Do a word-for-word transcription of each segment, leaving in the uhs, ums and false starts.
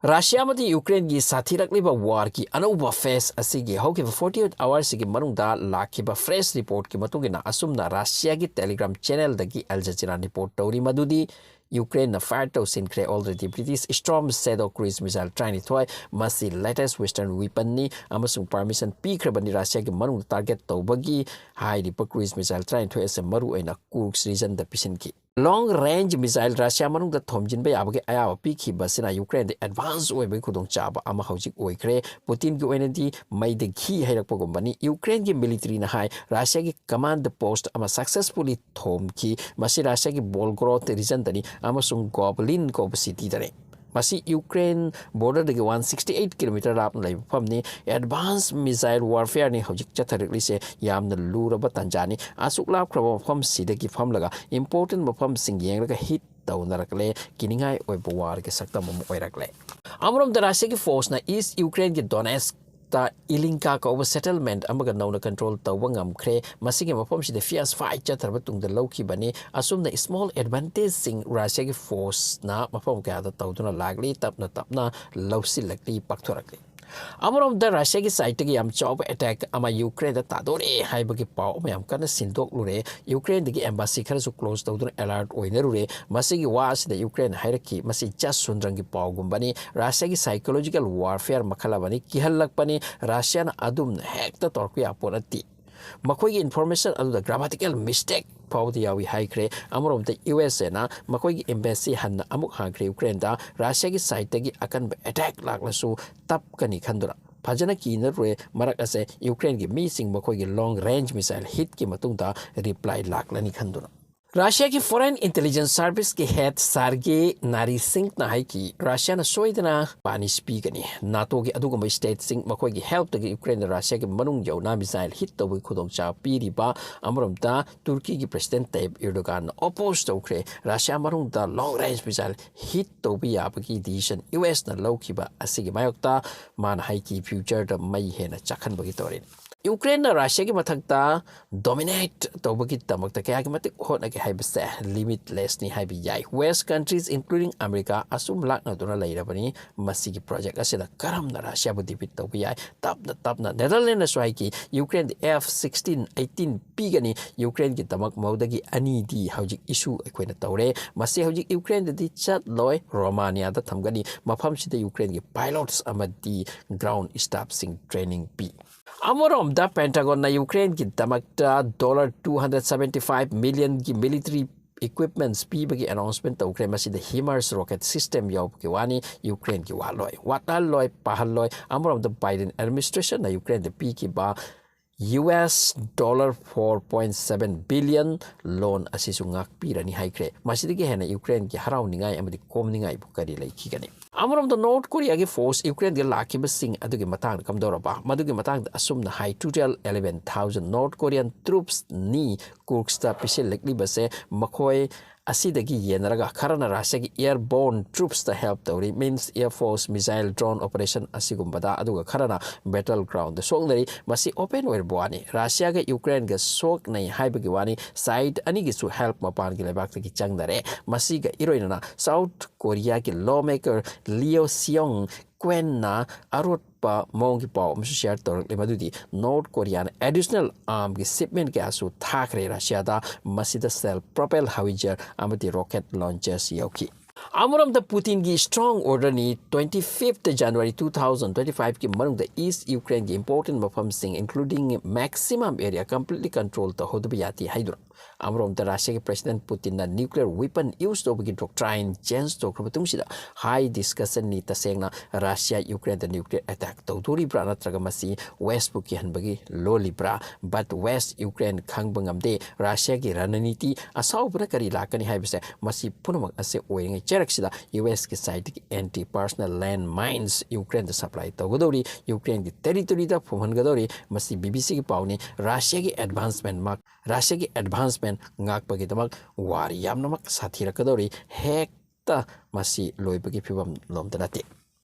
Russia ꯑꯃꯗꯤ ꯌꯨꯀ꯭ꯔꯦꯟꯒꯤ ꯁꯥꯊꯤꯔꯛꯂꯤꯕ ꯋꯥꯔꯒꯤ ꯑꯅꯧꯕ ꯐꯦꯁ ꯑꯁꯤꯒꯤ ꯍꯧꯈꯤꯕ ꯐꯣꯔꯇꯤ ꯑꯩꯠ ꯑꯋꯥꯔꯁꯤꯒꯤ ꯃꯅꯨꯡꯗ ꯂꯥꯛꯈꯤꯕ ꯐ꯭ꯔꯦꯁ ꯔꯤꯄꯣꯔꯠꯀꯤ ꯃꯇꯨꯡ ꯏꯟꯅ, ꯑꯁꯨꯝꯅ ꯔꯁꯤꯌꯥꯒꯤ ꯇꯦꯂꯤꯒ꯭ꯔꯥꯝ ꯆꯦꯅꯦꯜꯗꯒꯤ ꯑꯜ ꯖꯖꯤꯔꯥ ꯔꯤꯄꯣꯔꯠ ꯇꯧꯔꯤ ꯃꯗꯨꯗꯤ ꯌꯨꯀ꯭ꯔꯦꯟꯅ Fire ꯇꯧꯁꯤꯟꯈ꯭ꯔꯦ already British Storm Shadow cruise missile ꯇꯔꯥꯅꯤꯊꯣꯏ꯫ ꯃꯁꯤ latest Western weaponꯅꯤ ꯑꯃꯁꯨꯡ ꯄꯥꯔꯃꯤꯁꯟ ꯄꯤꯈ꯭ꯔꯕꯅꯤ ꯔꯁꯤꯌꯥꯒꯤ ꯃꯅꯨꯡꯗ ꯇꯥꯔꯒꯦꯠ ꯇꯧꯕꯒꯤ꯫ ꯍꯥꯏꯔꯤꯕ ꯀ꯭ꯔꯨꯏꯖ ꯃꯤꯁꯥꯏꯜ ꯇꯔꯥꯅꯤꯊꯣꯏ ꯑꯁꯤ ꯃꯔꯨꯑꯣꯏꯅ ꯀꯨꯔꯁ ꯔꯤꯖꯟꯗ ꯄꯤꯁꯤꯟꯈꯤ꯫ ꯂꯣꯡ ꯔꯦꯟꯖ ꯃꯤꯁꯥꯏꯜ ꯔꯁꯤꯌꯥ ꯃꯅꯨꯡꯗ ꯊꯣꯝꯖꯤꯟꯕ ꯌꯥꯕꯒꯤ ꯑꯌꯥꯕ ꯄꯤꯈꯤꯕꯁꯤꯅ ꯌꯨꯀ꯭ꯔꯦꯟꯗ ꯑꯦꯗꯚꯥꯟꯁ ꯑꯣꯏꯕꯒꯤ ꯈꯨꯗꯣꯡꯆꯥꯕ ꯑꯃ ꯍꯧꯖꯤꯛ ꯑꯣꯏꯈ꯭ꯔꯦ꯫ ꯄꯨꯇꯤꯟꯒꯤ ꯑꯣꯏꯅꯗꯤ ꯃꯩꯗ ꯘꯤ ꯍꯩꯔꯛꯄꯒꯨꯝꯕꯅꯤ꯫ ꯌꯨꯀ꯭ꯔꯦꯟꯒꯤ ꯃꯤꯂꯤꯇꯔꯤꯅ ꯍꯥꯏ ꯔꯁꯤꯌꯥꯒꯤ ꯀꯃꯥꯟꯗ ꯄꯣꯁꯠ ꯑꯃ ꯁꯛꯁꯦꯁꯐꯨꯜꯂꯤ ꯊꯣꯝꯈꯤ꯫ ꯃꯁꯤ ꯔꯁꯤꯌꯥꯒꯤ ꯕꯣꯜꯒꯣꯔꯣꯗ ꯔꯤꯖꯟꯗꯅꯤ ꯑꯃꯁꯨꯡ ꯒꯣꯕꯂꯤꯟ ꯀꯧꯕ ꯁꯤꯇꯤꯗꯅꯤ꯫ ꯃꯁꯤ ꯌꯨꯀ꯭ꯔꯦꯟ ꯕꯣꯔꯗꯔꯗꯒꯤ ꯋꯥꯟ ꯁꯤꯛꯁꯇꯤ ꯑꯩꯠ ꯀꯤꯂꯣꯃꯤꯇꯔ ꯂꯥꯞꯅ ꯂꯩꯕ ꯃꯐꯝꯅꯤ꯫ ꯑꯦꯗꯚꯥꯟꯁ ꯃꯤꯁꯥꯏꯜ ꯋꯥꯔꯐꯦꯌꯔꯅꯤ ꯍꯧꯖꯤꯛ ꯆꯠꯊꯔꯛꯂꯤꯁꯦ꯫ ꯌꯥꯝꯅ ꯂꯨꯔꯕ ꯇꯥꯟꯖꯥꯅꯤ꯫ ꯑꯁꯨꯛ ꯂꯥꯞꯈ꯭ꯔꯕ ꯃꯐꯝꯁꯤꯗꯒꯤ ꯐꯝꯂꯒ ꯏꯝꯄꯣꯔꯇꯦꯟ ꯃꯐꯝꯁꯤꯡ ꯌꯦꯡꯂꯒ ꯍꯤꯠ ꯇꯧꯅꯔꯛꯂꯦ꯫ ꯀꯤꯅꯤꯡꯉꯥꯏ ꯑꯣꯏꯕ ꯋꯥꯔꯒꯤ ꯁꯛꯇꯝ ꯑꯃ ꯑꯣꯏꯔꯛꯂꯦ꯫ ꯑꯃꯔꯣꯝꯗ ꯔꯁꯤꯌꯥꯒꯤ ꯐꯣꯔꯁꯅ ꯏꯁ ꯌꯨꯀ꯭ꯔꯦꯟꯒꯤ ꯗꯣꯅꯦꯁꯇ ꯏꯂꯤꯡꯀꯥ ꯀꯧꯕ ꯁꯦꯇꯜꯃꯦꯟꯠ ꯑꯃꯒ ꯅꯧꯅ ꯀꯟꯇ꯭ꯔꯣꯜ ꯇꯧꯕ ꯉꯝꯈ꯭ꯔꯦ꯫ ꯃꯁꯤꯒꯤ ꯃꯐꯝꯁꯤꯗ ꯐꯤꯌꯔꯁ ꯐꯥꯏꯠ ꯆꯠꯊꯔꯕ ꯇꯨꯡꯗ ꯂꯧꯈꯤꯕꯅꯤ꯫ ꯑꯁꯨꯝꯅ ꯁ꯭ꯃꯣꯜ ꯑꯦꯗꯚꯥꯟꯇꯦꯖꯁꯤꯡ ꯔꯁꯤꯌꯥꯒꯤ ꯐꯣꯔꯁꯅ ꯃꯐꯝ ꯀꯌꯥꯗ ꯇꯧꯗꯨꯅ ꯂꯥꯛꯂꯤ, ꯇꯞꯅ ꯇꯞꯅ ꯂꯧꯁꯤꯜꯂꯛꯂꯤ, ꯄꯥꯛꯊꯣꯔꯛꯂꯤ꯫ ꯑꯃꯔꯣꯝꯗ ꯔꯁꯤꯌꯥꯒꯤ ꯁꯥꯏꯠꯇꯒꯤ ꯌꯥꯝ ꯆꯥꯎꯕ ꯑꯦꯇꯦꯛ ꯑꯃ ꯌꯨꯀ꯭ꯔꯦꯟꯗ ꯇꯥꯗꯣꯔꯦ ꯍꯥꯏꯕꯒꯤ ꯄꯥꯎ ꯑꯃ ꯌꯥꯝ ꯀꯟꯅ ꯁꯤꯟꯗꯣꯛꯂꯨꯔꯦ꯫ ꯌꯨꯀ꯭ꯔꯦꯟꯗꯒꯤ ꯑꯦꯝꯕꯥꯁꯤ ꯈꯔꯁꯨ ꯀ꯭ꯂꯣꯖ ꯇꯧꯗꯨꯅ ꯑꯦꯂꯔꯠ ꯑꯣꯏꯅꯔꯨꯔꯦ꯫ ꯃꯁꯤꯒꯤ ꯋꯥ ꯑꯁꯤꯗ ꯌꯨꯀ꯭ꯔꯦꯟꯅ ꯍꯥꯏꯔꯛꯈꯤ, ꯃꯁꯤ ꯖꯁ ꯁꯨꯟꯗ꯭ꯔꯪꯒꯤ ꯄꯥꯎꯒꯨꯝꯕꯅꯤ꯫ ꯔꯁꯤꯌꯥꯒꯤ ꯁꯥꯏꯀꯣꯂꯣꯖꯤꯀꯦꯜ ꯋꯥꯔꯐꯦꯌꯔ ꯃꯈꯜ ꯑꯃꯅꯤ꯫ ꯀꯤꯍꯜꯂꯛꯄꯅꯤ꯫ ꯔꯁꯤꯌꯥꯅ ꯑꯗꯨꯝꯅ ꯍꯦꯛꯇ ꯇꯧꯔꯛꯄ ꯌꯥꯄꯣꯠ ꯅꯠꯇꯦ꯫ ꯃꯈꯣꯏꯒꯤ ꯏꯟꯐꯣꯔꯃꯦꯁꯟ ꯑꯗꯨꯗ ꯒ꯭ꯔꯥꯃꯥꯇꯤꯀꯦꯜ ꯃꯤꯁꯇꯦꯛ ꯐꯥꯎꯕꯗ ꯌꯥꯎꯏ ꯍꯥꯏꯈ꯭ꯔꯦ꯫ ꯑꯃꯔꯣꯝꯗ ꯌꯨ ꯑꯦꯁ ꯑꯦꯅ ꯃꯈꯣꯏꯒꯤ ꯑꯦꯝꯕꯦꯁꯤ ꯍꯟꯅ ꯑꯃꯨꯛ ꯍꯥꯡꯈ꯭ꯔꯦ ꯌꯨꯀ꯭ꯔꯦꯟꯗ꯫ ꯔꯁꯤꯌꯥꯒꯤ ꯁꯥꯏꯠꯇꯒꯤ ꯑꯀꯟꯕ ꯑꯦꯇꯦꯛ ꯂꯥꯛꯂꯁꯨ ꯇꯞꯀꯅꯤ ꯈꯟꯗꯨꯅ ꯐꯖꯅ ꯀꯤꯅꯔꯨꯔꯦ꯫ ꯃꯔꯛ ꯑꯁꯦ ꯌꯨꯀ꯭ꯔꯦꯟꯒꯤ ꯃꯤꯁꯤꯡ ꯃꯈꯣꯏꯒꯤ ꯂꯣꯡ ꯔꯦꯟꯖ ꯃꯤꯁꯥꯏꯜ ꯍꯤꯠꯀꯤ ꯃꯇꯨꯡꯗ ꯔꯤꯄ꯭ꯂꯥꯏ ꯂꯥꯛꯂꯅꯤ ꯈꯟꯗꯨꯅ꯫ ꯔꯁꯤꯌꯥꯒꯤ ꯐꯣꯔꯦꯟ ꯏꯟꯇꯦꯂꯤꯖꯦꯟꯁ ꯁꯥꯔꯚꯤꯁꯀꯤ ꯍꯦꯗ ꯁꯥꯔꯒꯦ ꯅꯥꯔꯤꯁꯤꯡꯅ ꯍꯥꯏꯈꯤ, ꯔꯁꯤꯌꯥꯅ ꯁꯣꯏꯗꯅ ꯄꯥꯅꯤꯁ ꯄꯤꯒꯅꯤ꯫ ꯅꯥꯇꯣꯒꯤ ꯑꯗꯨꯒꯨꯝꯕ ꯁ꯭ꯇꯦꯠꯁꯤꯡ ꯃꯈꯣꯏꯒꯤ ꯍꯦꯜꯞꯇꯒꯤ ꯌꯨꯀ꯭ꯔꯦꯟꯗ ꯔꯁꯤꯌꯥꯒꯤ ꯃꯅꯨꯡ ꯌꯧꯅ ꯃꯤꯁꯥꯏꯜ ꯍꯤꯠ ꯇꯧꯕꯒꯤ ꯈꯨꯗꯣꯡꯆꯥꯕ ꯄꯤꯔꯤꯕ꯫ ꯑꯃꯔꯣꯝꯗ ꯇꯨꯔꯀꯤꯒꯤ ꯄ꯭ꯔꯦꯁꯤꯗꯦꯟꯠ ꯇꯌꯤꯞ ꯏꯔꯗꯣꯒꯥꯟꯅ ꯑꯣꯄꯣꯖ ꯇꯧꯈ꯭ꯔꯦ꯫ ꯔꯁꯤꯌꯥ ꯃꯅꯨꯡꯗ ꯂꯣꯡ ꯔꯦꯟꯖ ꯃꯤꯁꯥꯏꯜ ꯍꯤꯠ ꯇꯧꯕ ꯌꯥꯕꯒꯤ ꯗꯤꯁꯤꯖꯟ ꯌꯨ ꯑꯦꯁꯅ ꯂꯧꯈꯤꯕ ꯑꯁꯤꯒꯤ ꯃꯥꯌꯣꯛꯇ ꯃꯥꯅ ꯍꯥꯏꯈꯤ, ꯐ꯭ꯌꯨꯆꯔꯗ ꯃꯩ ꯍꯦꯟꯅ ꯆꯥꯛꯍꯟꯕꯒꯤ ꯇꯧꯔꯤꯅꯤ꯫ ꯌꯨꯀ꯭ꯔꯦꯟꯅ ꯔꯁꯤꯌꯥꯒꯤ ꯃꯊꯛꯇ ꯗꯣꯃꯤꯅꯦꯠ ꯇꯧꯕꯒꯤꯗꯃꯛꯇ ꯀꯌꯥꯒꯤ ꯃꯇꯤꯛ ꯍꯣꯠꯅꯒꯦ ꯍꯥꯏꯕꯁꯦ ꯂꯤꯃꯤꯠꯂꯦꯁꯅꯤ ꯍꯥꯏꯕ ꯌꯥꯏ꯫ ꯋꯦꯁ ꯀꯟꯇ꯭ꯔꯤꯁ, ꯏꯟꯀ꯭ꯂꯨꯗꯤꯡ ꯑꯃꯦꯔꯤꯀꯥ, ꯑꯁꯨꯝ ꯂꯥꯛꯅꯗꯨꯅ ꯂꯩꯔꯕꯅꯤ꯫ ꯃꯁꯤꯒꯤ ꯄ꯭ꯔꯣꯖꯦꯛ ꯑꯁꯤꯅ ꯀꯔꯝꯅ ꯔꯁꯤꯌꯥꯕꯨ ꯗꯤꯐꯤꯠ ꯇꯧꯕ ꯌꯥꯏ? ꯇꯞꯅ ꯇꯞꯅ ꯅꯦꯗꯔꯂꯦꯟꯅꯁꯨ ꯍꯥꯏꯈꯤ, ꯌꯨꯀ꯭ꯔꯦꯟꯗ ꯑꯦꯐ ꯁꯤꯛꯁꯇꯤꯟ ꯑꯩꯠꯇꯤꯟ ꯄꯤꯒꯅꯤ꯫ ꯌꯨꯀ꯭ꯔꯦꯟꯒꯤꯗꯃꯛ ꯃꯧꯗꯒꯤ ꯑꯅꯤꯗꯤ ꯍꯧꯖꯤꯛ ꯏꯁꯨ ꯑꯩꯈꯣꯏꯅ ꯇꯧꯔꯦ꯫ ꯃꯁꯤ ꯍꯧꯖꯤꯛ ꯌꯨꯀ꯭ꯔꯦꯟꯗꯗꯤ ꯆꯠꯂꯣꯏ, ꯔꯣꯃꯥꯅꯤꯌꯥꯗ ꯊꯝꯒꯅꯤ꯫ ꯃꯐꯝꯁꯤꯗ ꯌꯨꯀ꯭ꯔꯦꯟꯒꯤ ꯄꯥꯏꯂꯣꯠꯁ ꯑꯃꯗꯤ ꯒ꯭ꯔꯥꯎꯟ ꯁ꯭ꯇꯥꯐꯁꯤꯡ ꯇ꯭ꯔꯦꯅꯤꯡ ꯄꯤ꯫ ꯑꯃꯔꯣꯝꯗ ꯄꯦꯟꯇꯥꯒꯣꯟꯅ ꯌꯨꯀ꯭ꯔꯦꯟꯒꯤꯗꯃꯛꯇ dollar two hundred seventy five ꯃꯤꯂꯤꯌꯟꯒꯤ ꯃꯤꯂꯤꯇꯔꯤ ꯏꯀ꯭ꯋꯤꯞꯃꯦꯟꯠꯁ ꯄꯤꯕꯒꯤ ꯑꯦꯅꯥꯎꯟꯁꯃꯦꯟꯠ ꯇꯧꯈ꯭ꯔꯦ꯫ ꯃꯁꯤꯗ ꯍꯤꯃꯥꯔꯁ ꯔꯣꯀꯦꯠ ꯁꯤꯁꯇꯦꯝ ꯌꯥꯎꯕꯒꯤ ꯋꯥꯅꯤ꯫ ꯌꯨꯀ꯭ꯔꯦꯟꯒꯤ ꯋꯥꯠꯂꯣꯏ, ꯋꯥꯠꯍꯜꯂꯣꯏ, ꯄꯥꯍꯜꯂꯣꯏ꯫ ꯑꯃꯔꯣꯝꯗ ꯕꯥꯏꯗꯦꯟ ꯑꯦꯗꯃꯤꯅꯤꯁꯇ꯭ꯔꯦꯁꯟꯅ ꯌꯨꯀ꯭ꯔꯦꯟꯗ ꯄꯤꯈꯤꯕ U S dollar four point seven billion loan ꯑꯁꯤꯁꯨ ꯉꯥꯛꯄꯤꯔꯅꯤ ꯍꯥꯏꯈ꯭ꯔꯦ꯫ ꯃꯁꯤꯗꯒꯤ ꯍꯦꯟꯅ ꯌꯨꯀ꯭ꯔꯦꯟꯒꯤ ꯍꯔꯥꯎꯅꯤꯡꯉꯥꯏ ꯑꯃꯗꯤ ꯀꯣꯝꯅꯤꯡꯉꯥꯏꯕꯨ ꯀꯔꯤ ꯂꯩꯈꯤꯒꯅꯤ? ꯑꯃꯔꯣꯝꯗ ꯅꯣꯔꯠ ꯀꯣꯔꯤꯌꯥꯒꯤ ꯐꯣꯔꯁ ꯌꯨꯀ꯭ꯔꯦꯟꯗ ꯂꯥꯛꯈꯤꯕꯁꯤꯡ ꯑꯗꯨꯒꯤ ꯃꯇꯥꯡꯗ ꯀꯝꯗꯧꯔꯕ? ꯃꯗꯨꯒꯤ ꯃꯇꯥꯡꯗ ꯑꯁꯨꯝꯅ ꯍꯥꯏ, total eleven thousand North Korean troops ꯅꯤ ꯀꯨꯔꯁꯇ ꯄꯤꯁꯤꯜꯂꯛꯂꯤꯕꯁꯦ꯫ ꯃꯈꯣꯏ ꯑꯁꯤꯗꯒꯤ ꯌꯦꯟꯅꯔꯒ ꯈꯔꯅ ꯔꯁꯤꯌꯥꯒꯤ airborne troops ꯇ help ꯇꯧꯔꯤ, means air force, missile, drone operation ꯑꯁꯤꯒꯨꯝꯕꯗ, ꯑꯗꯨꯒ ꯈꯔꯅ battle ground ꯗ ꯁꯣꯛꯅꯔꯤ꯫ ꯃꯁꯤ open ꯑꯣꯏꯔꯕ ꯋꯥꯅꯤ꯫ ꯔꯁꯤꯌꯥꯒ ꯌꯨꯀ꯭ꯔꯦꯟꯒ ꯁꯣꯛꯅꯩ ꯍꯥꯏꯕꯒꯤ ꯋꯥꯅꯤ, side ꯑꯅꯤꯒꯤꯁꯨ help ꯃꯄꯥꯟꯒꯤ ꯂꯩꯕꯥꯛꯇꯒꯤ ꯆꯪꯅꯔꯦ꯫ ꯃꯁꯤꯒ ꯏꯔꯣꯏꯅꯅ ꯁꯥꯎꯠ ꯀꯣꯔꯤꯌꯥꯒꯤ lawmaker Leo Seung Kwan ꯅ ꯑꯔꯣꯠꯄ ꯃꯑꯣꯡꯒꯤ ꯄꯥꯎ ꯑꯃꯁꯨ share ꯇꯧꯔꯛꯂꯤ, ꯃꯗꯨꯗꯤ ꯅꯣꯔꯠ ꯀꯣꯔꯤꯌꯥꯅ additional arm ꯒꯤ shipment ꯀꯌꯥꯁꯨ ꯊꯥꯈ꯭ꯔꯦ ꯔꯁꯤꯌꯥꯗ꯫ ꯃꯁꯤꯗ self propelled howitzer ꯑꯃꯗꯤ rocket launchers ꯌꯥꯎꯈꯤ꯫ ꯑꯃꯔꯣꯝꯗ ꯄꯨꯇꯤꯟꯒꯤ strong order ꯅꯤ, twenty fifth January two thousand twenty five ꯀꯤ ꯃꯅꯨꯡꯗ East Ukraine ꯒꯤ important ꯃꯐꯝꯁꯤꯡ, including maximum area, completely control ꯇꯧꯍꯧꯗꯕ ꯌꯥꯗꯦ ꯍꯥꯏꯗꯨꯅ꯫ ꯑꯃꯔꯣꯝꯗ ꯔꯁꯤꯌꯥꯒꯤ president ꯄꯨꯇꯤꯟꯅ nuclear weapon use ꯇꯧꯕꯒꯤ doctrine change ꯇꯧꯈ꯭ꯔ ꯃꯇꯨꯡꯁꯤꯗ high discussion ꯅꯤ꯫ ꯇꯁꯦꯡꯅ ꯔꯁꯤꯌꯥ ꯌꯨꯀ꯭ꯔꯦꯟꯗ nuclear attack ꯇꯧꯗꯣꯔꯤꯕ꯭ꯔꯥ, ꯅꯠꯇ꯭ꯔꯒ ꯃꯁꯤ West ꯄꯨ ꯀꯤꯍꯟꯕꯒꯤ ꯂꯣꯜꯂꯤꯕ꯭ꯔꯥ? But West ꯌꯨꯀ꯭ꯔꯦꯟ ꯈꯪꯕ ꯉꯝꯗꯦ꯫ ꯔꯁꯤꯌꯥꯒꯤ ꯔꯅꯅꯤꯇꯤ ꯑꯁꯥꯎꯕꯅ ꯀꯔꯤ ꯂꯥꯛꯀꯅꯤ ꯍꯥꯏꯕꯁꯦ꯫ ꯃꯁꯤ ꯄꯨꯝꯅꯃꯛ ꯑꯁꯦ ꯑꯣꯏꯔꯤꯉꯩ ꯆꯩꯔꯛꯁꯤꯗ ꯌꯨ ꯑꯦꯁ ꯀꯤ side ꯇꯒꯤ anti personnel land mines ꯌꯨꯀ꯭ꯔꯦꯟꯗ supply ꯇꯧꯒꯗꯧꯔꯤ, ꯌꯨꯀ꯭ꯔꯦꯟꯒꯤ territory ꯗ ꯐꯨꯝꯍꯟꯒꯗꯧꯔꯤ꯫ ꯃꯁꯤ ꯕꯤ ꯕꯤ ꯁꯤ ꯒꯤ ꯄꯥꯎꯅꯤ꯫ ꯔꯁꯤꯌꯥꯒꯤ advancement ꯃꯥꯛ-, ꯔꯁꯤꯌꯥꯒꯤ advancement ꯉꯥꯛꯄꯒꯤꯗꯃꯛ war ꯌꯥꯝꯅꯃꯛ ꯁꯥꯊꯤꯔꯛꯀꯗꯧꯔꯤ꯫ ꯍꯦꯛꯇ ꯃꯁꯤ ꯂꯣꯏꯕꯒꯤ ꯐꯤꯕꯝ ꯂꯣꯝꯗ ꯅꯠꯇꯦ꯫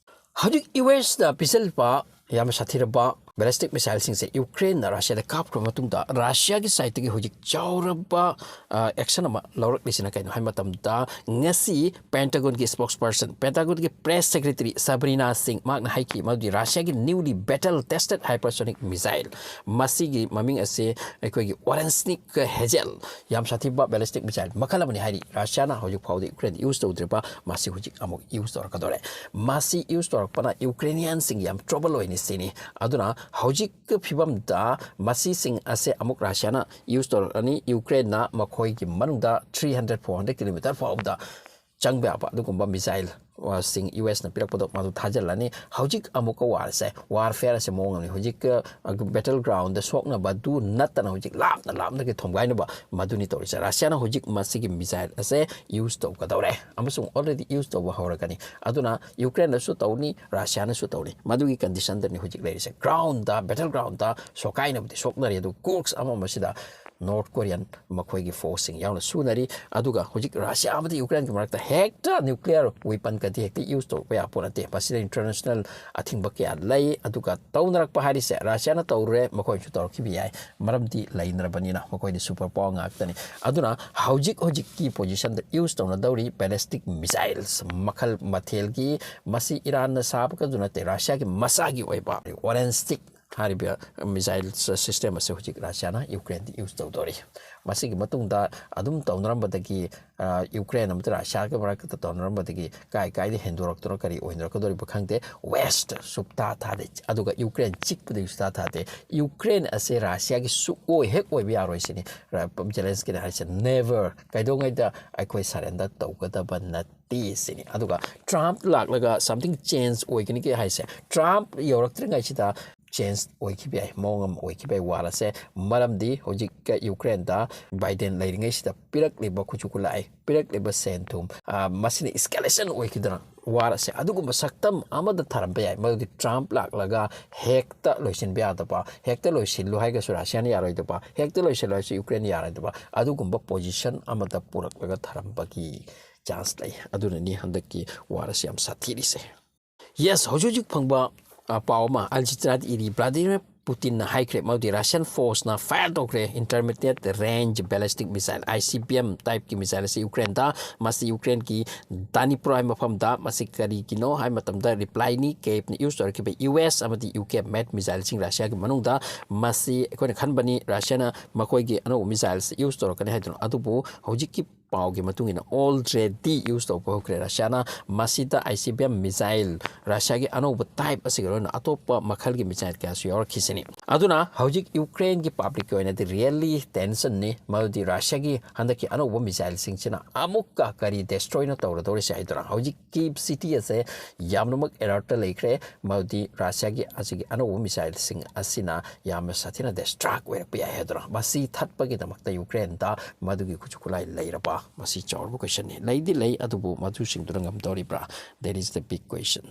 ꯍꯧꯖꯤꯛ ꯌꯨ ꯑꯦꯁꯅ ꯄꯤꯁꯤꯜꯂꯤꯕ ꯌꯥꯝꯅ ꯁꯥꯊꯤꯔꯕ ꯕꯦꯂꯤꯁꯇꯤꯛ ꯃꯤꯁꯥꯏꯜꯁꯤꯡꯁꯦ ꯌꯨꯀ꯭ꯔꯦꯟꯅ ꯔꯁꯤꯌꯥꯗ ꯀꯥꯞꯈ꯭ꯔꯕ ꯃꯇꯨꯡꯗ, ꯔꯁꯤꯌꯥꯒꯤ ꯁꯥꯏꯠꯇꯒꯤ ꯍꯧꯖꯤꯛ ꯆꯥꯎꯔꯕ ꯑꯦꯛꯁꯟ ꯑꯃ ꯂꯧꯔꯛꯂꯤꯁꯤꯅ ꯀꯩꯅꯣ ꯍꯥꯏꯕ ꯃꯇꯝꯗ, ꯉꯁꯤ ꯄꯦꯟꯇꯥꯒꯣꯟꯒꯤ ꯁ꯭ꯄꯣꯛꯁ ꯄꯔꯁꯟ, ꯄꯦꯟꯇꯥꯒꯣꯟꯒꯤ ꯄ꯭ꯔꯦꯁ ꯁꯦꯀ꯭ꯔꯦꯇꯔꯤ ꯁꯕꯔꯤꯅꯥ ꯁꯤꯡ, ꯃꯍꯥꯛꯅ ꯍꯥꯏꯈꯤ ꯃꯗꯨꯗꯤ ꯔꯁꯤꯌꯥꯒꯤ newly battle tested hypersonic missile, ꯃꯁꯤꯒꯤ ꯃꯃꯤꯡ ꯑꯁꯦ ꯑꯩꯈꯣꯏꯒꯤ ꯑꯣꯔꯦꯟꯁꯅꯤꯛ ꯍꯦꯖꯦꯜ, ꯌꯥꯝ ꯁꯥꯊꯤꯕ ꯕꯦꯂꯤꯁꯇꯤꯛ ꯃꯤꯁꯥꯏꯜ ꯃꯈꯜ ꯑꯃꯅꯤ ꯍꯥꯏꯔꯤ꯫ ꯔꯁꯤꯌꯥꯅ ꯍꯧꯖꯤꯛ ꯐꯥꯎꯗ ꯌꯨꯀ꯭ꯔꯦꯟꯗ ꯌꯨꯁ ꯇꯧꯗ꯭ꯔꯤꯕ, ꯃꯁꯤ ꯍꯧꯖꯤꯛ ꯑꯃꯨꯛ ꯌꯨꯁ ꯇꯧꯔꯛꯀꯗꯧꯔꯦ꯫ ꯃꯁꯤ ꯌꯨꯁ ꯇꯧꯔꯛꯄꯅ ꯌꯨꯀ꯭ꯔꯦꯅꯤꯌꯟꯁꯤꯡꯒꯤ ꯌꯥꯝ ꯇ꯭ꯔꯣꯕꯜ ꯑꯣꯏꯅꯤ ꯁꯤꯅꯤ꯫ ꯑꯗꯨꯅ ꯍꯧꯖꯤꯛ ꯐꯤꯕꯝꯗ ꯃꯁꯤꯁꯤꯡ ꯑꯁꯦ ꯑꯃꯨꯛ ꯔꯁꯤꯌꯥꯅ ꯌꯨꯁ ꯇꯧꯔꯛꯑꯅꯤ꯫ ꯌꯨꯀ꯭ꯔꯦꯟꯅ ꯃꯈꯣꯏꯒꯤ ꯃꯅꯨꯡꯗ three hundred, four hundred kilometer ꯐꯥꯎꯕꯗ ꯆꯪꯕ ꯌꯥꯕ ꯑꯗꯨꯒꯨꯝꯕ ꯃꯤꯁꯥꯏꯜ ꯁꯤꯡ ꯌꯨ ꯑꯦꯁꯅ ꯄꯤꯔꯛꯄꯗꯣ ꯃꯗꯨ ꯊꯥꯖꯤꯜꯂꯅꯤ꯫ ꯍꯧꯖꯤꯛ ꯑꯃꯨꯛꯀ ꯋꯥꯔꯁꯦ, ꯋꯥꯔꯐꯦꯌꯔ ꯑꯁꯦ ꯃꯑꯣꯡ ꯑꯃꯅꯤ꯫ ꯍꯧꯖꯤꯛ ꯕꯦꯇꯜ ꯒ꯭ꯔꯥꯎꯟꯗ ꯁꯣꯛꯅꯕ ꯑꯗꯨ ꯅꯠꯇꯅ ꯍꯧꯖꯤꯛ ꯂꯥꯞꯅ ꯂꯥꯞꯅꯒꯤ ꯊꯣꯝꯒꯥꯏꯅꯕ ꯃꯗꯨꯅꯤ ꯇꯧꯔꯤꯁꯦ꯫ ꯔꯁꯤꯌꯥꯅ ꯍꯧꯖꯤꯛ ꯃꯁꯤꯒꯤ ꯃꯤꯁꯥꯏꯜ ꯑꯁꯦ ꯌꯨꯁ ꯇꯧꯒꯗꯧꯔꯦ ꯑꯃꯁꯨꯡ ꯑꯣꯜꯔꯦꯗꯤ ꯌꯨꯁ ꯇꯧꯕ ꯍꯧꯔꯒꯅꯤ꯫ ꯑꯗꯨꯅ ꯌꯨꯀ꯭ꯔꯦꯟꯅꯁꯨ ꯇꯧꯅꯤ, ꯔꯁꯤꯌꯥꯅꯁꯨ ꯇꯧꯅꯤ꯫ ꯃꯗꯨꯒꯤ ꯀꯟꯗꯤꯁꯟꯗꯅꯤ ꯍꯧꯖꯤꯛ ꯂꯩꯔꯤꯁꯦ꯫ ꯒ꯭ꯔꯥꯎꯟꯗ, ꯕꯦꯇꯜ ꯒ꯭ꯔꯥꯎꯟꯗ ꯁꯣꯛꯀꯥꯏꯅꯕꯗꯤ ꯁꯣꯛꯅꯔꯤ, ꯑꯗꯨ ꯀꯣꯔꯛꯁ ꯑꯃ ꯑꯃꯁꯤꯗ ꯅꯣꯔꯠ ꯀꯣꯔꯤꯌꯟ ꯃꯈꯣꯏꯒꯤ ꯐꯣꯔꯁꯁꯤꯡ ꯌꯥꯎꯅ ꯁꯨꯅꯔꯤ꯫ ꯑꯗꯨꯒ ꯍꯧꯖꯤꯛ ꯔꯁꯤꯌꯥ ꯑꯃꯗꯤ ꯌꯨꯀ꯭ꯔꯦꯟꯒꯤ ꯃꯔꯛꯇ ꯍꯦꯛꯇ ꯅ꯭ꯌꯨꯀ꯭ꯂꯤꯌꯔ ꯋꯦꯄꯟꯒꯗꯤ ꯍꯦꯛꯇ ꯌꯨꯁ ꯇꯧꯔꯛꯄ ꯌꯥꯄꯣꯠ ꯅꯠꯇꯦ꯫ ꯃꯁꯤꯗ ꯏꯟꯇꯔꯅꯦꯁꯅꯦꯜ ꯑꯊꯤꯡꯕ ꯀꯌꯥ ꯂꯩ꯫ ꯑꯗꯨꯒ ꯇꯧꯅꯔꯛꯄ ꯍꯥꯏꯔꯤꯁꯦ, ꯔꯁꯤꯌꯥꯅ ꯇꯧꯔꯨꯔꯦ, ꯃꯈꯣꯏꯅꯁꯨ ꯇꯧꯔꯛꯈꯤꯕ ꯌꯥꯏ꯫ ꯃꯔꯝꯗꯤ ꯂꯩꯅꯔꯕꯅꯤꯅ, ꯃꯈꯣꯏꯗꯤ ꯁꯨꯄꯔ ꯄꯥꯋꯔ ꯉꯥꯛꯇꯅꯤ꯫ ꯑꯗꯨꯅ ꯍꯧꯖꯤꯛ ꯍꯧꯖꯤꯛꯀꯤ ꯄꯣꯖꯤꯁꯟꯗ ꯌꯨꯁ ꯇꯧꯅꯗꯧꯔꯤ ꯕꯦꯂꯤꯁꯇꯤꯛ ꯃꯤꯁꯥꯏꯜꯁ ꯃꯈꯜ ꯃꯊꯦꯜꯒꯤ, ꯃꯁꯤ ꯏꯔꯥꯟꯅ ꯁꯥꯕꯒꯁꯨ ꯅꯠꯇꯦ, ꯔꯁꯤꯌꯥꯒꯤ ꯃꯁꯥꯒꯤ ꯑꯣꯏꯕ ꯑꯣꯔꯦꯟꯁꯇꯤꯛ ꯍꯥꯏꯔꯤꯕ ꯃꯤꯁꯥꯏꯜ ꯁꯤꯁꯇꯦꯝ ꯑꯁꯤ ꯍꯧꯖꯤꯛ ꯔꯁꯤꯌꯥꯅ ꯌꯨꯀ꯭ꯔꯦꯟꯗ ꯌꯨꯁ ꯇꯧꯗꯣꯔꯤ꯫ ꯃꯁꯤꯒꯤ ꯃꯇꯨꯡꯗ ꯑꯗꯨꯝ ꯇꯧꯅꯔꯝꯕꯗꯒꯤ, ꯑ, ꯌꯨꯀ꯭ꯔꯦꯟ ꯑꯃꯗꯤ ꯔꯁꯤꯌꯥꯒꯤ ꯃꯔꯛꯇ ꯇꯧꯅꯔꯝꯕꯗꯒꯤ ꯀꯥꯏ ꯀꯥꯏꯗ ꯍꯦꯟꯗꯣꯔꯛꯇꯨꯅ ꯀꯔꯤ ꯑꯣꯏꯅꯔꯛꯀꯗꯧꯔꯤꯕ ꯈꯪꯗꯦ꯫ ꯋꯦꯁ ꯁꯨꯞꯊꯥ ꯊꯥꯗꯦ, ꯑꯗꯨꯒ ꯌꯨꯀ꯭ꯔꯦꯟ ꯆꯤꯛꯄꯗꯒꯤ ꯁꯨꯞꯊꯥ ꯊꯥꯗꯦ꯫ ꯌꯨꯀ꯭ꯔꯦꯟ ꯑꯁꯦ ꯔꯁꯤꯌꯥꯒꯤ ꯁꯨꯛꯑꯣꯏ ꯍꯦꯛ ꯑꯣꯏꯕ ꯌꯥꯔꯣꯏ ꯁꯤꯅꯤ ꯔ-, ꯖꯦꯂꯦꯟꯁꯀꯤꯅ ꯍꯥꯏꯁꯦ꯫ Never, ꯀꯩꯗꯧꯉꯩꯗ ꯑꯩꯈꯣꯏ ꯁꯔꯦꯟꯗꯔ ꯇꯧꯒꯗꯕ ꯅꯠꯇꯦ ꯁꯤꯅꯤ꯫ ꯑꯗꯨꯒ ꯇ꯭ꯔꯝꯞ ꯂꯥꯛꯂꯒ something change ꯑꯣꯏꯒꯅꯤ ꯍꯥꯏꯁꯦ, ꯇ꯭ꯔꯝꯞ ꯌꯧꯔꯛꯇ꯭ꯔꯤꯉꯩꯁꯤꯗ change ꯑꯣꯏꯈꯤꯕ ꯌꯥꯏ, ꯃꯑꯣꯡ ꯑꯃ ꯑꯣꯏꯈꯤꯕ ꯌꯥꯏ ꯋꯥꯔ ꯑꯁꯦ꯫ ꯃꯔꯝꯗꯤ ꯍꯧꯖꯤꯛ ꯌꯨꯀ꯭ꯔꯦꯟꯗ ꯕꯥꯏꯗꯦꯟ ꯂꯩꯔꯤꯉꯩꯁꯤꯗ ꯄꯤꯔꯛꯂꯤꯕ ꯈꯨꯠꯁꯨ ꯈꯨꯠꯂꯥꯏ, ꯄꯤꯔꯛꯂꯤꯕ ꯁꯦꯟ ꯊꯨꯝ, ꯑ, ꯃꯁꯤꯅ escalation ꯑꯣꯏꯈꯤꯗꯅ ꯋꯥꯔ ꯑꯁꯦ ꯑꯗꯨꯒꯨꯝꯕ ꯁꯛꯇꯝ ꯑꯃꯗ ꯊꯥꯔꯝꯕ ꯌꯥꯏ꯫ ꯃꯗꯨꯗꯤ ꯇ꯭ꯔꯝꯞ ꯂꯥꯛꯂꯒ ꯍꯦꯛꯇ ꯂꯣꯏꯁꯤꯟꯕ ꯌꯥꯗꯕ, ꯍꯦꯛꯇ ꯂꯣꯏꯁꯤꯜꯂꯨ ꯍꯥꯏꯔꯒꯁꯨ ꯔꯁꯤꯌꯥꯅ ꯌꯥꯔꯣꯏꯗꯕ, ꯍꯦꯛꯇ ꯂꯣꯏꯁꯤꯜꯂꯨ ꯍꯥꯏꯔꯁꯨ ꯌꯨꯀ꯭ꯔꯦꯟ ꯌꯥꯔꯣꯏꯗꯕ, ꯑꯗꯨꯒꯨꯝꯕ ꯄꯣꯖꯤꯁꯟ ꯑꯃꯗ ꯄꯨꯔꯛꯂꯒ ꯊꯥꯔꯝꯕꯒꯤ ꯆꯥꯟꯁ ꯂꯩ꯫ ꯑꯗꯨꯅꯅꯤ ꯍꯟꯗꯛꯀꯤ ꯋꯥꯔ ꯑꯁꯤ ꯌꯥꯝ ꯁꯥꯊꯤꯔꯤꯁꯦ꯫ ꯌꯦꯁ, ꯍꯧꯖꯤꯛ ꯍꯧꯖꯤꯛ ꯐꯪꯕ ꯑ, ꯄꯥꯎ ꯑꯃ ꯑꯜ ꯖꯖꯤꯔꯥꯗ ꯏꯔꯤ꯫ ꯕ꯭ꯂꯥꯗꯤꯃꯤꯔ ꯄꯨꯇꯤꯟꯅ ꯍꯥꯏꯈ꯭ꯔꯦ, ꯃꯗꯨꯗꯤ Russian forceꯅ fire ꯇꯧꯈ꯭ꯔꯦ intermediate range ballistic missile, ICBM typeꯀꯤ missile ꯑꯁꯤ Ukraineꯗ꯫ ꯃꯁꯤ Ukraineꯒꯤ Dnipro ꯍꯥꯏꯕ ꯃꯐꯝꯗ꯫ ꯃꯁꯤ ꯀꯔꯤꯒꯤꯅꯣ ꯍꯥꯏꯕ ꯃꯇꯝꯗ replyꯅꯤ Kievꯅ use ꯇꯧꯔꯛꯈꯤꯕ US ꯑꯃꯗꯤ UK made missileꯁꯤꯡ Russiaꯒꯤ ꯃꯅꯨꯡꯗ꯫ ꯃꯁꯤ ꯑꯩꯈꯣꯏꯅ ꯈꯟꯕꯅꯤ Russiaꯅ ꯃꯈꯣꯏꯒꯤ ꯑꯅꯧꯕ missileꯁꯤ use ꯇꯧꯔꯛꯀꯅꯤ ꯍꯥꯏꯗꯨꯅ, ꯑꯗꯨꯕꯨ ꯍꯧꯖꯤꯛꯀꯤ ꯄꯥꯎꯒꯤ ꯃꯇꯨꯡ ꯏꯟꯅ already use ꯇꯧꯕ ꯍꯧꯈ꯭ꯔꯦ Russiaꯅ꯫ ꯃꯁꯤꯗ ICBM missile Russiaꯒꯤ ꯑꯅꯧꯕ type ꯑꯁꯤꯒ ꯂꯣꯏꯅꯅ ꯑꯇꯣꯞꯄ ꯃꯈꯜꯒꯤ missile ꯀꯌꯥꯁꯨ ꯌꯥꯎꯔꯛꯈꯤꯁꯤꯅꯤ꯫ ꯑꯗꯨꯅ ꯍꯧꯖꯤꯛ Ukraineꯒꯤ publicꯀꯤ ꯑꯣꯏꯅꯗꯤ really tensionꯅꯤ, ꯃꯗꯨꯗꯤ Russiaꯒꯤ ꯍꯟꯗꯛꯀꯤ ꯑꯅꯧꯕ missileꯁꯤꯡꯁꯤꯅ ꯑꯃꯨꯛꯀ ꯀꯔꯤ destroyꯅ ꯇꯧꯔꯗꯧꯔꯤꯁꯦ ꯍꯥꯏꯗꯨꯅ꯫ ꯍꯧꯖꯤꯛ Kyiv city ꯑꯁꯦ ꯌꯥꯝꯅꯃꯛ alertꯇ ꯂꯩꯈ꯭ꯔꯦ, ꯃꯗꯨꯗꯤ Russiaꯒꯤ ꯑꯁꯤꯒꯤ ꯑꯅꯧꯕ missileꯁꯤꯡ ꯑꯁꯤꯅ ꯌꯥꯝꯅ ꯁꯥꯊꯤꯅ destruct ꯑꯣꯏꯔꯛꯄ ꯌꯥꯏ ꯍꯥꯏꯗꯨꯅ꯫ ꯃꯁꯤ ꯊꯠꯄꯒꯤꯗꯃꯛꯇ Ukraineꯗ ꯃꯗꯨꯒꯤ ꯈꯨꯠꯁꯨ ꯈꯨꯠꯂꯥꯏ ꯂꯩꯔꯕ? ꯃꯁꯤ ꯆꯥꯎꯔꯕ questionꯅꯤ꯫ ꯂꯩꯗꯤ ꯂꯩ, ꯑꯗꯨꯕꯨ ꯃꯗꯨꯁꯤꯡꯗꯨꯅ ꯉꯝꯗꯧꯔꯤꯕ꯭ꯔꯥ? That is the big question꯫